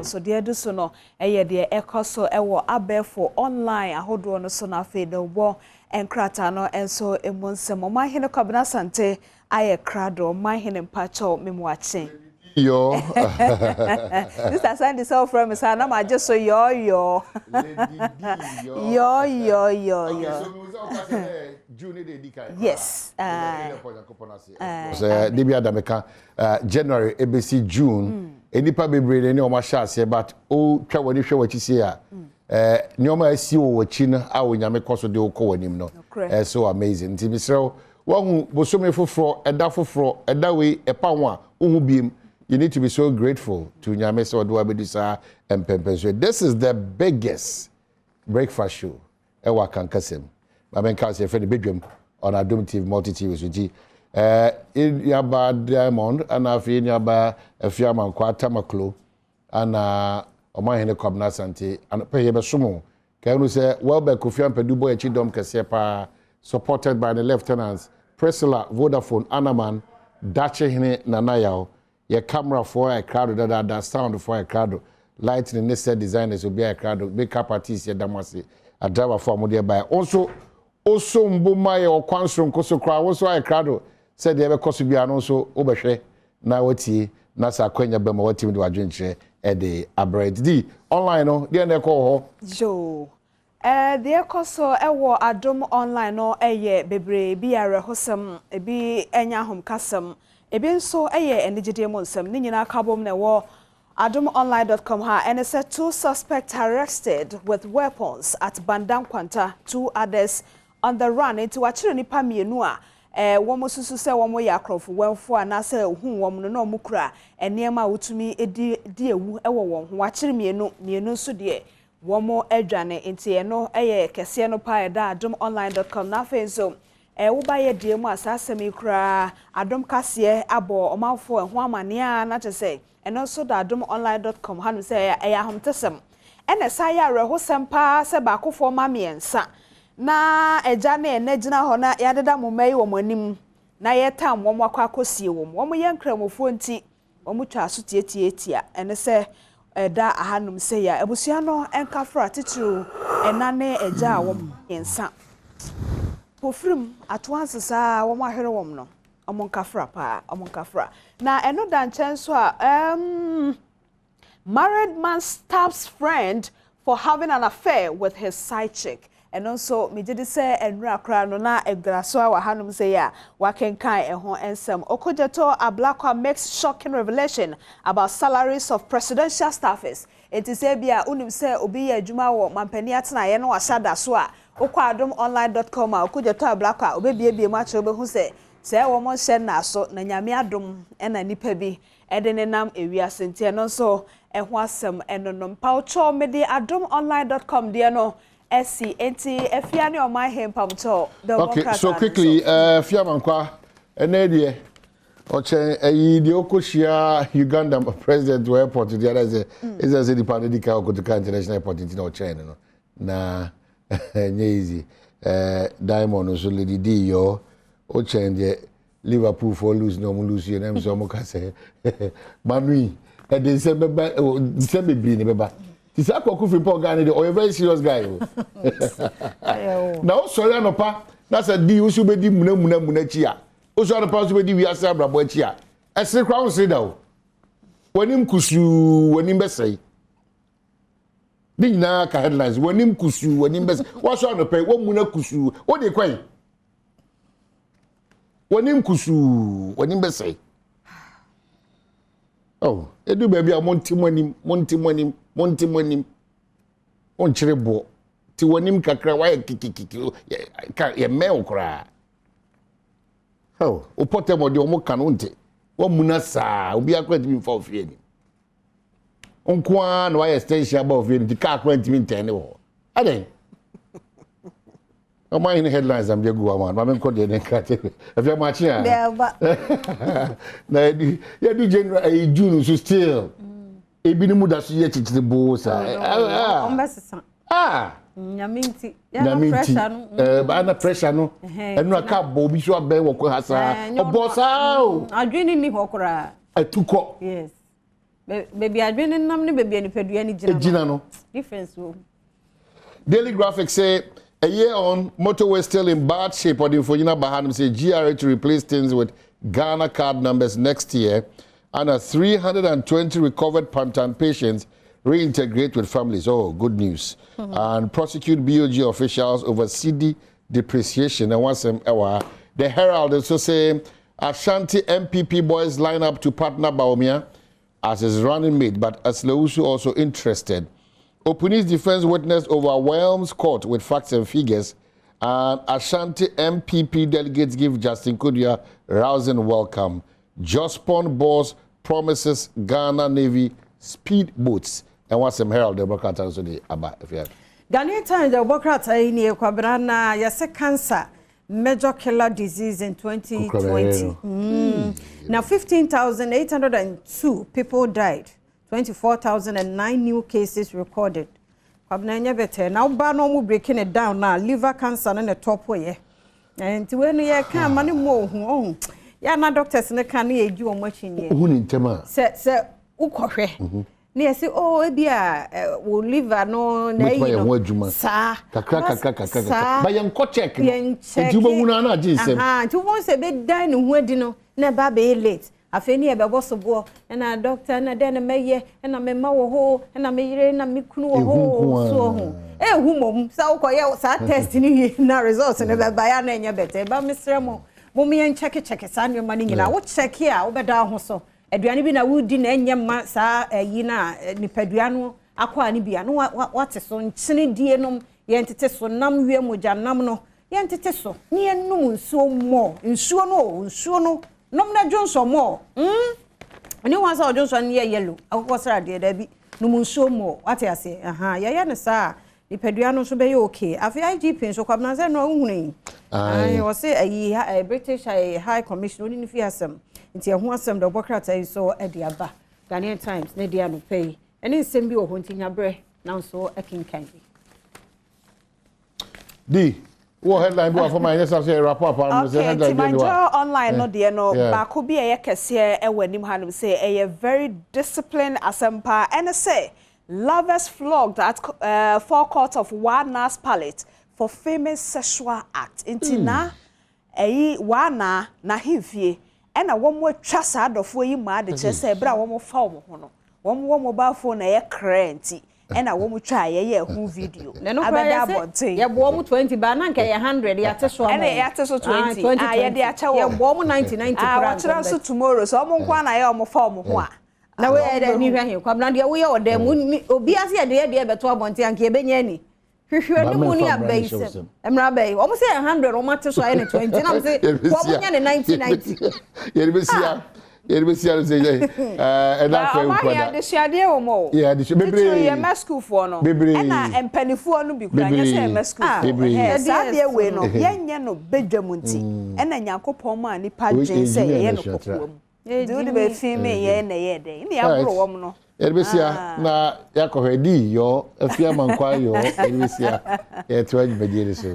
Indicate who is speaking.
Speaker 1: so. Deɛ ɛdu so no ɛyɛ deɛ ɛkɔ so ɛwɔ abɛɛfo online ahodoɔ no so, na afei de wɔ nkrataa no nso emu nsɛm. Ɔmanhene Kwabena Asante ayɛ krado. Ɔmanhene, mpakyɛw, memuakye.
Speaker 2: Yo.
Speaker 1: Sister Sandy sɛ wofrɛ me saa na magye so yɔɔyɔɔ. Yɔɔyɔɔyɔɔyɔ. Yes.
Speaker 2: Sɛ debi adameka January ebesi June, nnipa bebree ne wɔn ahyɛ aseɛ, but o twa w'ani hwɛ w'akyi sie a, nneɛma a asi wɔ w'akyi no a Onyame kɔ so de wokɔ w'anim no, ɛyɛ so amazing. Nti mesrɛ wo, wahu bosome foforɔ, ɛda foforɔ, ɛda wei ɛpa ho a wohu biem, you need to be so grateful to Nyame sɛ ɔde wabɛdu saa mpɛmpɛnso. This is the biggest breakfast show ɛwɔ Akankasɛm. Maame nka sɛ yɛfrɛ no Bedwam on Adom TV, Multi TV so. Nti yaba Diamond, ɛna afei yaba Afiamankwa Tamaklo, ana Ɔmanhene Kwabena Asante. Anɔpɛ yɛbɛsom o kɛno sɛ Welbeck Kofi Ampadu bɔ akyi dɔm kɛseɛ paa, supported by the lieutenants Priscilla, Vodafone, Anaman, Dakyehene, Nana Yaw, yɛ camerafoɔ a ɛkrado dadaada, soundfoɔ a ɛkrado, lightning ne set designers, obi a ɛkrado, makeup artist, yɛda mo ase, adriverfoɔ a mode ɛbaeɛ. Wo nso wosombo ma yɛ ɔkwan soronko so koraa, wo nso ayɛ krado sɛ deɛ ɛbɛkɔ so biara no nso wobɛhwɛ na watie, na sɛ akwanya bɛ ma watimi de wadwenkyerɛ ɛde abrɛ. Didi online no deɛ na ɛkɔ wɔ hɔ.
Speaker 1: Yo. Deɛ ɛkɔ so ɛwɔ Adom Online no ɛyɛ bebree. Bi awerɛhosɛm, ebi ɛnyɛ ahomkasɛm, ebi nso ɛyɛ anigyedeɛ mu nsɛm. Ne nyinaa ka bom na ɛwɔ adomonline.com ha. Ɛne sɛ two suspects arrested with weapons at Bandankwanta, two others on the run. Nti wakyerɛ nipa mmienu a wɔn susu sɛ wɔn yɛ akorɔfo wɛnfo anaasɛ ohun wɔn no na wɔn kura nneɛma a wotumi di di ewu ɛwɔ wɔn ho. Wakyerɛ mmienu, mmienu nso deɛ wɔn adwane. Nti ɛno ɛyɛ kɛseɛ no paa ɛda adomonline.com. Na afei nso woba yɛ deɛ mu a, saa asɛm yi koraa Adom Kaseɛ abɔ ɔmanfoɔ ɛho amanneɛ a, na kyerɛ sɛ ɛno nso da adomonline.com hanom sɛ ɛyɛ ahomtesɛm, ɛna ɛsan yɛ awerɛhosɛm paa sɛ baakofoɔ ma mmiɛnsa na agya ne ɛnɛ gyina hɔ na yɛadeda mo mma yi wɔ mo anim na yɛtam wɔn akɔ akɔsie wɔn. Wɔn yɛ nkramofoɔ nti wɔn twa aso tiatiatia. Ɛne sɛ ɛda ahanom sɛ yɛ abusua no nkafra, titiriw ɛna ne agya a wɔn mmiɛnsa pofirim ato ansesaa wɔn ahwere wɔn no, wɔn nkafra paa, wɔn nkafra. Na ɛno da nkyɛn nso a, married man stabs friend for having an affair with his side chick. Ɛno nso megye di sɛ nnura koraa no na ɛgra so a wɔ hanom sɛ yi a wakenkan ɛho nsɛm. Okudzeto Ablakwa makes shocking revelation about salaries of presidential staffers. Eti sɛ bi a wonim sɛ obi yɛ adwuma wɔ mampanin atenaeɛ no wahyɛ da so a, wokɔ adomonline.com a, Okudzeto Ablakwa obebiebie mu akyerɛ, wobɛhu sɛ wɔn nhyɛ nna so na Nyame adom ɛna nipa bi ɛde nenam ewiase. Nti ɛno nso ɛho asɛm ɛno no. Mpawkyɛw, mede adomonline.com deɛ no ɛsi nti Afia ne ɔman he mpamkyɛw.
Speaker 2: Okay, so quickly, Fiamankwa, ɛnɛ deɛ ɔkyɛn ɛyi deɛ ɔkɔhyia Uganda president wɔ airport deɛ ɛdɛ sɛ ɛsɛ sɛ nipa no di ka ɔkotoka international airport, nti na ɔkyɛn no na ɛnyɛ easy. Diamond nso, Lady D yɔ ɔkyɛn deɛ Liverpool for lose na ɔmo lose yɛ na ɛmu sɛ ɔmo ka sɛ manui ɛde nsɛm bɛba, nsɛm bebree ne bɛba. Ti saa Kɔkɔ Frimpong guy ne deɛ, ɔyɛ very serious guy o. Na ɔsɔre anɔpa na sɛ di wosi bɛdi muna muna muna akyi a, wosɔ anɔpa nso bɛdi wiase abrabɔ akyi a, ɛsere koraa wonsere da o. W'anim kusuu, w'anim bɛsɛe. Ne nyinaa ka headlines. W'anim kusuu, w'anim bɛsɛe. Wɔsɔ anɔpa yi wɔn kusuu, wode kwan w'anim kusuu, w'anim bɛsɛe. Oh, edu baabi a monte mo anim, monte mo anim, monte mo anim. Wonkyere boɔ te w'anim kakra, wayɛ kikikiki ka yɛ mmɛn wo koraa. Oh, wopɔtɛm ɔde ɔmo ka no wonte wamuna saa, obi akora ntumi mfa ofie anim nko ara na wayɛ extension aba ofie no nti kaa akora ntumi ntɛn ne wɔ hɔ adɛn. Ɔmo ayɛ ne headlines am de agu hɔ ama maame nkɔ deɛ ne nkrate afei ɔmo akye a na yɛdu yɛdu January, ɛyɛ June nso still ebinom da so yɛ kyekyere boo saa.
Speaker 3: Ɔmbɛsesa.
Speaker 2: Ah.
Speaker 3: Nyame nti.
Speaker 2: Nyame nti ana pressure no ɛnu aka bɔ obi so abɛn wɔ kɔ ha saa, ɔbɔ saa o.
Speaker 3: Adwene ni hɔ koraa.
Speaker 2: Ɛtu kɔ.
Speaker 3: Yes. Baabi adwene no nam ne baabi a nipadua no gyina no.
Speaker 2: Gyina no.
Speaker 3: Difference wɔ mu.
Speaker 2: Daily Graphic say a year on, motorway still in bad shape. Ɔde mfonyin aba hanom sɛ GRA to replace things with Ghana card numbers next year. And 320 recovered Pantang patients reintegrate with families. Oh, good news. And prosecute BOG officials over cedi depreciation. And what's The Herald also say Ashanti NPP boys line up to partner Bawumia as his running mate, but Ursula Owusu also interested. Opuni's defense witness overwhelms court with facts and figures. And Ashanti NPP delegates give Justin Kodua rousing welcome. Jospong boss promises Ghana Navy speed boats. And what's some Herald Democrat also the aba if you have.
Speaker 3: Ghanaian Times Democrat yi kwabena na yɛsɛ cancer major killer disease in 2020. Now 15,802 people died. 24,009 new cases recorded. Kwabena, nyɛ better. Now ba no mu breaking it down now, liver cancer no ne top yɛ. Nti we no yɛ ka ma ne mu ohu ohu. Ya na doctors ne ka ne yɛ wɔn akyi nie.
Speaker 2: Ohu ne ntɛm a.
Speaker 3: Sɛ wokɔhwɛ. Ne yɛsɛ, oh, ebi a wo liver no na
Speaker 2: eyi no.
Speaker 3: Saa.
Speaker 2: Kakra kakra kakra kakra. Ba yɛn kɔ check no.
Speaker 3: Yɛn check.
Speaker 2: Nti wobɛhu no ana agye nsɛm.
Speaker 3: Aha, nti wobɛhu sɛ ɛbɛdan ne ho adi no na ɛba abɛyɛ late. Afei ne yɛbɛbɔ so boɔ ɛna doctor na dɛn na mɛyɛ ɛna mɛma wɔ hɔ ɛna meyere na me kunu wɔ hɔ so ho. Ehu mom sɛ wokɔyɛ saa test ni wie na results no bɛba ya na ɛnyɛ better. Ba mesrɛ mo, mo yɛn check check saa nneɛma no nyinaa. Wo check a, wobɛda ho so. Aduane bi na wodi na ɛnyɛ mma saa ayi na nipadua no akɔ a ne bia no wate so. Nkyene die nom, yɛntete so. Nam wie mogya nam no, yɛntete so ne yɛnum nsuo mmɔ. Nsuo no o, nsuo no nom na dwonsɔ mmɔ. Ne wɔn sɛ ɔdwonsɔ no yɛ yellow akokɔ sradeɛ daabi, nom nsuo mmɔ, wate aseɛ. Aha, yɛyɛ no saa, nipadua no nso bɛyɛ okay. Afei IGP nso, Kwabena, sɛ no wohunu yi, wɔse ayi British High Commission oni ne fi asɛm nti ɛho asɛm da ɔbɔ krataa yi so de aba. Ghanaian Times ne deɛ anɔpɛ yi ɛne nsɛm bi wɔ hɔ, nti nyaberɛ nanso ɛkenkan bi.
Speaker 2: Di wɔ headline bi wɔ fam a ɛnyɛ sɛ sɛ wrap up ano sɛ headline bi
Speaker 1: ni wa. Online no deɛ no, baako bi a ɛyɛ kɛseɛ ɛwɔ anim hanom sɛ ɛyɛ very disciplined asɛmpa, ɛne sɛ lovers flogged at forecourt of Wa Naa's Palace for filming sexual act. Nti na ɛyi Wa Naa n'ahemfie ɛna wɔn atwa saa adɔfoɔ yi maa de kyerɛ sɛ ɛberɛ a wɔn fa wɔn ho no, wɔn wɔ mobile phone na ɛyɛ clear, nti ɛna wɔn twa a yɛyɛ ɛho video abɛda abɔnten.
Speaker 3: Yɛboɔ mu 20 ba na nka yɛ 100, yɛate so ama.
Speaker 1: Ɛna yɛate so 20 a yɛde akyɛ wɔn.
Speaker 3: Yɛboɔ mu 90 90
Speaker 1: kora. Wɔkyerɛ nso tomorrow so wɔn nko ana yɛ wɔn fa wɔn ho a.
Speaker 3: Na wɔyɛ dɛ ni hwɛ he, Kwabena, deɛ woyɛ wɔ dɛm mu obi ase yɛde yɛ deɛ bɛto abɔnten anka yɛbɛnya ani hwehwɛ ne mu ne abɛyi sɛm mmra bɛyi wɔn sɛ yɛ 100, wɔn ate so ayɛ ne 20 nam sɛ wɔn nyɛ ne 90 90.
Speaker 2: Yɛde bɛsia no sɛ ɛda akɔ
Speaker 1: nkɔda. Ɔmo ayɛ adesuadeɛ wɔ mu o.
Speaker 2: Yɛ adesua bebree.
Speaker 1: Titiri yɛ mɛ sukuufoɔ no.
Speaker 2: Bebree.
Speaker 1: Ɛna mpanimfoɔ no bi kura nyɛ sɛ yɛ mɛ sukuufoɔ.
Speaker 2: Bebree.
Speaker 1: Saa adeɛ wei no, yɛnyɛ no bedwa mu, nti ɛna Nyankopɔn mu a nipa dwen sɛ yɛyɛ no kɔkɔɔ mu. Nti wode bɛ fi mi yɛ na yɛ dɛ ne yɛaboro wɔm no.
Speaker 2: Yɛde bɛsia na yɛakɔhwɛ di yɔ afi amankwa yɔ. Yɛde bɛsia, yɛtoa dwumadie no so.